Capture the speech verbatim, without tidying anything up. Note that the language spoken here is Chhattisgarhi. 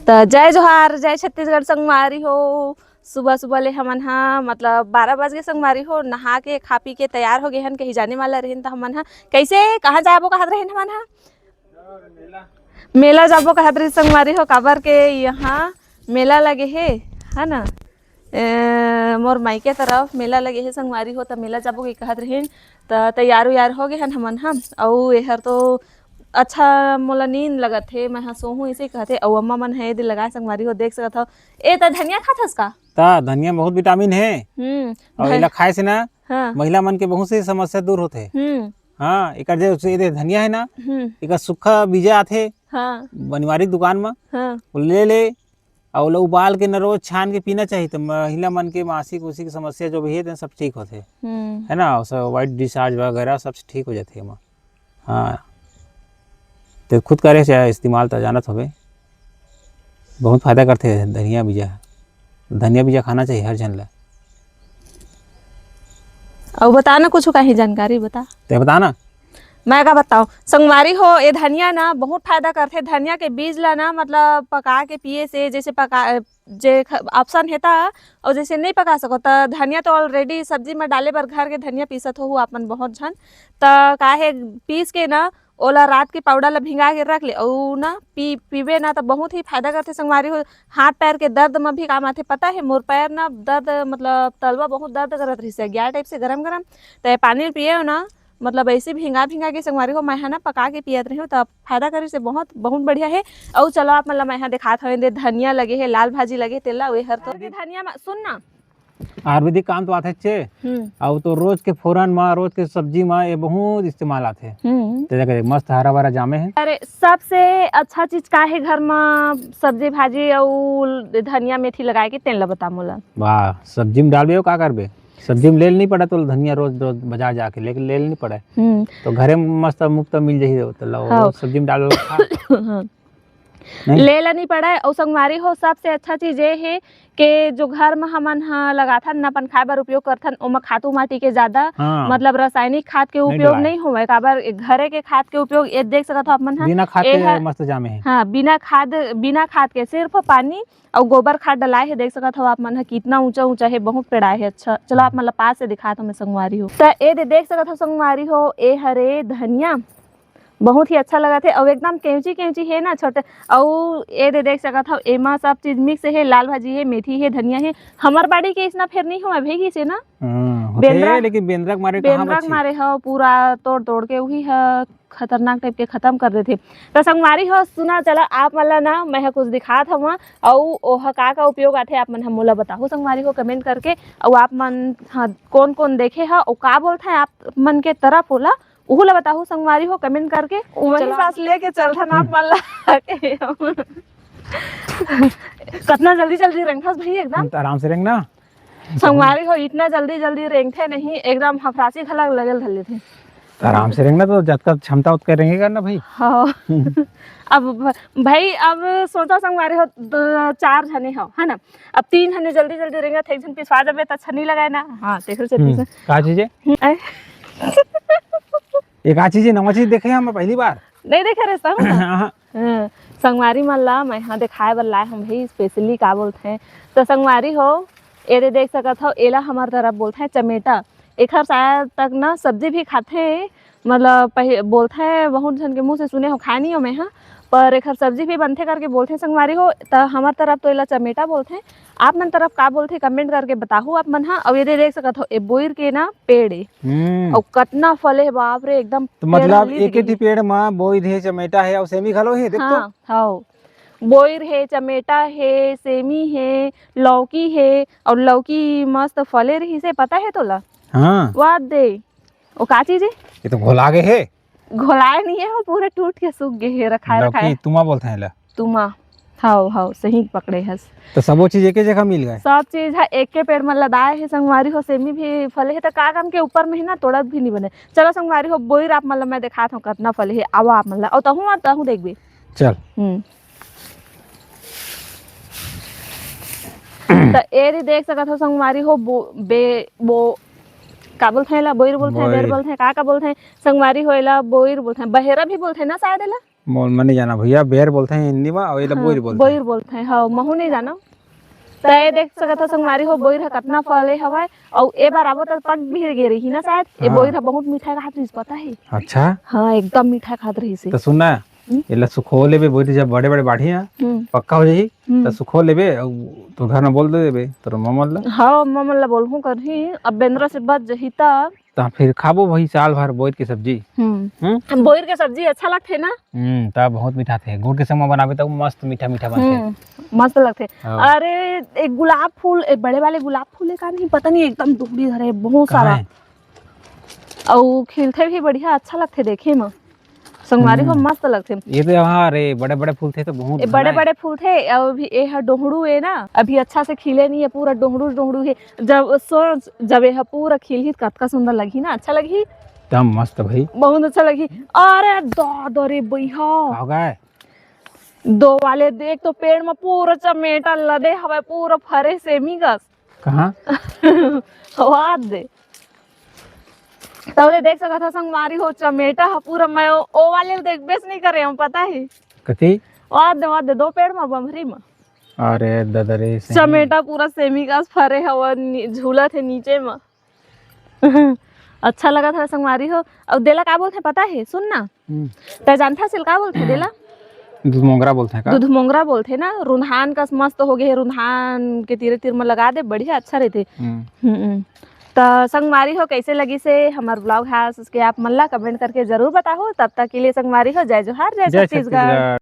त जय जोहार, जय छत्तीसगढ़ संगवारी हो। सुबह सुबह ले हमन ह, मतलब, बारह बज गे संगवारी हो, नहा के खा पी के तैयार हो गे हन, कहीं जाने वाला रहिन। त हमन ह कैसे, कहाँ जाबो कहत रहिन हमन ह? मेला जाबो कहत रहिन संगवारी हो, काबर के यहाँ मेला लगे हे, है ना? ए, मोर मायके तरफ मेला लगे हे संगवारी हो, त मेला जाबो के कहत रहिन। त तैयार उयार हो गे हन हमन ह। अउ एहर तो अच्छा मोला नींद लगत हे, मैं ह सोहूं, इसे कहत हे। अउ अम्मा मन ह ए दे लगाए संगवारी हो, देख सकत हव। ए, त धनिया खाथस का? त धनिया बहुत विटामिन हे। हम्म। अउ एला खाए से ना, हाँ। महिला मन के बहुत सी समस्या दूर होथे। हम्म। हाँ, एकर जे, जे धनिया हे ना, हम्म। एकर सूखा बीजा आथे, हाँ। बनवारी दुकान म, हाँ। वो ले ले, अउ ओला उबाल के न रोज छान के पीना चाहिए, त महिला मन के मासिक उसिक समस्या जो भी हे, तेन सब ठीक होथे, हम्म। है ना? अउ सब white discharge वगैरह सब ठीक हो जाथे एमा। हाँ, ते खुद करे से इस्तेमाल त जानत होबे, बहुत फायदा करथे धनिया बीजा। धनिया बीजा खाना चाहिए हर झन ला। अउ बता ना कुछ, काहे जानकारी बता। ते बता ना। मैं का बताऊं संगवारी हो, ये धनिया ना बहुत फायदा करथे। धनिया के बीज ला ना, मतलब, पका के पिए से, जैसे पका, जे ख-, option हे ता, अउ जैसे नहीं पका सको ता धनिया तो already सब्जी में डाले बर घर के धनिया पीसत होहू आप मन बहुत झन। त काहे पीस के ना ओला रात के powder ला भिंगा के रख ले, अउ ना पी, पीबे ना त बहुत ही फायदा करथे संगवारी हो। हाथ पैर के दर्द में भी काम आथे। पता है मोर पैर ना दर्द, मतलब तलवा बहुत दर्द करत रहिस हे, ग्यार type से गरम गरम, त ये पानी ल पिए हो ना, मतलब ऐसे भिंगा भिंगा के संगवारी हो, मैं ह ना पका के पियत रही हूँ, त फायदा करे से बहुत, बहुत बढ़िया है। अउ चलो आप मन ला मैं ह दिखात हवे, दे धनिया लगे है, लाल भाजी लगे, तेला वे हर तो धनिया मा, सुन ना, आयुर्वेदिक काम तो आथे चे, हम्म। अउ तो रोज के फोरन मा, रोज के सब्जी मा ये बहुत इस्तेमाल आथे। हम्म। ते देख, मस्त हरा भरा जामे है। अरे, सबसे अच्छा चीज का है घर मा सब्जी भाजी अउ धनिया मेथी लगाए के, तेन ला बता मोला। वाह, सब्जी में डालबे अउ का करबे? सब्जी में लेल नहीं पड़े तो धनिया रोज रोज बाजार जाके लेके लेल नहीं पड़े। हम्म। तो घरे में मस्त मुफ्त मिल जाही, तो लाओ, हाँ। रोज सब्जी में डाल लो, खा। हाँ। नहीं? ले ला नहीं पड़े। अउ संगवारी हो, सबसे अच्छा चीज ये हे कि जो घर में हमन ह लगाथन न, अपन खाए बर उपयोग करथन, ओमा खातू माटी के ज्यादा, हाँ। मतलब रासायनिक खाद के नहीं उपयोग डलाए। नहीं होवे, काबर घरे के खाद के उपयोग, ये देख सकत हो आप मन ह, बिना खाद ए के ह-, मस्त जामे है। हाँ, बिना खाद, बिना खाद के सिर्फ पानी अउ गोबर खाद डलाए हे। देख सकत हो आप मन ह, कितना ऊंचा ऊंचा हे, बहुत पेड़ाए हे। अच्छा, चलो आप मन ला पास से दिखात हव मैं संगवारी हो। त ए दे देख सकत हो संगवारी हो, ए हरे धनिया, बहुत ही अच्छा लगत हे, अउ एकदम केंची केंची हे ना, छोटे। अउ ए दे देख सकत हव, एमा सब चीज mix हे, लाल भाजी हे, मेथी हे, धनिया हे। हमर बाड़ी के इसना फेर नहीं होवय, भेगी से ना। हाँ, होथे, बेंदरा, लेकिन बेंदरा के मारे कहाँ बेंदरा के बची? मारे ह, पूरा तोड़ तोड़ के उही ह खतरनाक type के खतम कर देथे। त संगवारी हो, सुना चला आप मन ला ना, मैं ह कुछ दिखात हव, अउ ओह का का उपयोग आथे, आप मन ह मोला बताहू संगवारी हो comment करके। अउ आप मन ह कौन कौन देखे ह, अउ का बोलथे आप मन के तरफ ओला, उहू ला बताहू संगवारी हो comment करके। वही चला। सांस लेके चलथन आप मन ला के। कतना जल्दी जल्दी रेंगथस भाई एकदम। हम त आराम से रेंगना। संगवारी हो, इतना जल्दी जल्दी रेंगथे नहीं, एकदम हफरासी घला लगल धर लेथे। त आराम से रेंगना, तो जतका क्षमता उतका रेंगे करना भाई। हाँ। अब भ-, भाई, अब सोचा संगवारी हो, दो, चार झने हो, है ना? अब तीन झने जल्दी जल्दी रेंगत, एक झन पिछवा जाबे त अच्छा नहीं लगाए ना। हाँ, तेखर से हम्म, पीछे। का चीज है? हम्म, आए। ये का चीज है? नवा चीज देखे हैं हम पहली बार। नहीं देखे रहे सब ना? हाँ। हाँ, संगवारी मन ला मैं हा देखाए बर लाए हूँ भाई, specially का बोलथे। तो संगवारी हो, एदे देख सकत हो, एला हमर तरफ बोलथे चमेटा। एखर शायद तक ना सब्जी भी खाथे, मतलब पहि-, बोलथे, बहुत झन के मुंह से सुने हो, खाए नहीं हो मैं हा, पर एखर सब्जी भी बनथे करके बोलथे संगवारी हो। त हमर तरफ तो एला चमेटा बोलथे, आप मन तरफ का बोलथे, comment करके बताहू आप मन हा। अउ एदे देख सकत हो, ए बोइर के ना पेड़ ए, हम्म। अउ कतना फले हे, बाप रे, एकदम तो पेड़ मतलब हली एके दिखी। ठी पेड़ म बोइर हे, चमेटा हे अउ सेमी घलो हे, देख तो। हाँ, हव। बोइर हे, चमेटा हे, सेमी हे, लौकी हे, अउ लौकी मस्त फले रहिस हे, पता हे तोला? हाँ। वाह दे, ओ का चीज हे? ये तो घोला गे हे। घोलाए नहीं हे, वो पूरा टूट के सूख गे हे, रखाए, लौकी रखाए। तुमा बोलथे एला। तुमा। हव, हव, सही पकड़े हस। तो सबो चीज एके जगह मिल गए? सब चीज ह एके पेड़ म लदाए हे संगवारी हो, सेमी भी फले हे, त का काम के ऊपर में ही ना तोड़त भी नहीं बने। चलो संगवारी हो, बोइर आप मन ल मैं देखात हूँ कतना फले हे, आवा आप मन ल, अउ तहूँ आ, तहूँ देखबे। चल। हम्म। त एदे देख सकत हो संगवारी हो, बो-, बे-, बो-, का बोलथे एला? बोइर बोलथे, बोइर। बेर बोलथे, का, का बोलथे? संगवारी हो, एला बोइर बोलथे, बहेरा भी बोलथे ना शायद एला? मोर मन नहीं जाना भैया, बेर बोलते हैं हिंदी में, और ये ला हाँ, बोइर बोलते हैं। बोइर बोलते हैं, हाँ, महू नहीं जाना। त ये देख सकत हो संगवारी हो, बोइर ह कतना फले हवय, अउ ए बार आबो त पक भी गे रही ना शायद। ये हाँ। बोइर ह बहुत मीठा खात रहिस, पता है? अच्छा। हाँ, एकदम मीठा खात रहिस हे। त सुन ना, हम्म। एला सुखो लेबे, बोइर जब बड़े-बड़े बाढ़ही ना, हम्म। पक्का हो जाही, हम्म। त सुखो लेबे, अउ तोर घर में बोल दे देबे, तोर ममन ला। हाँ, ममन ला बोलहूँ करही, अब बेंदरा से बच जही त। त फिर खाबो वही साल भर बोइर के सब्जी। हम्म। हम्म? बोइर के सब्जी अच्छा लगथे ना? हम्म, त बहुत मीठा थे। गुड़ के संग में बनाबे त मस्त मीठा मीठा बनथे। हम्म, मस्त लगथे। हाँ। अरे, एक गुलाब फूल, एक बड़े वाले गुलाब फूल है का नहीं, पता नहीं, एकदम डोहड़ी धरे, बहुत कहाँ सारा। है? अउ खिलथे भी बढ़िया, अच्छा लगथे देखे में। संगवारी हो, हम्म। मस्त लगथे। ये तो हाँ रे, बड़े बड़े फूल थे तो बहुत ए, घना बड़े है। बड़े फूल थे, अउ अभी ए ह डोहड़ू ए ना, अभी अच्छा से खिले नहीं है, पूरा डोहड़ू डोहड़ू है। जब सोच, जब ए ह पूरा खिलही त कतका सुंदर लगही ना, अच्छा लगही। एकदम मस्त भाई। बहुत अच्छा लगही। अरे दादा रे बइहा। का हो गए? दो वाले देख तो पेड़ में पूरा चमेटा लदे हवे, पूरा फरे सेमी कस। कहाँ? हवा दे। तब ले देख सकत ह संगवारी हो, चमेटा ह पूरा, मैं ओ, ओ वाले ल देखबेच नहीं करे हूँ, पता ही। कथी? वाह दे, वाह दे, दो पेड़ में बमरी में। अरे दादा रे, सही। चमेटा पूरा सेमी कस फरे हवा, नी-, झूलत हे नीचे में। अच्छा लगत हवे संगवारी हो। अउ देला का बोलथे पता हे? सुन ना। हम्म। तै जानथा सिल का बोलथे देला? दूध मोंगरा बोलथे का? दूध मोंगरा बोलथे ना। रुन्धान कस मस्त हो गे हे, रुन्धान के तीरे तीर में लगा दे, बढ़िया अच्छा रहिथे। हम्म। हम्म। त संगवारी हो, कैसे लगिस हे हमर vlog? हाँ, उसके आप मन ला comment करके जरूर बताहू। तब तक के लिए संगवारी हो, जय जोहार, जय जय छत्तीसगढ़। छत्तीसगढ़।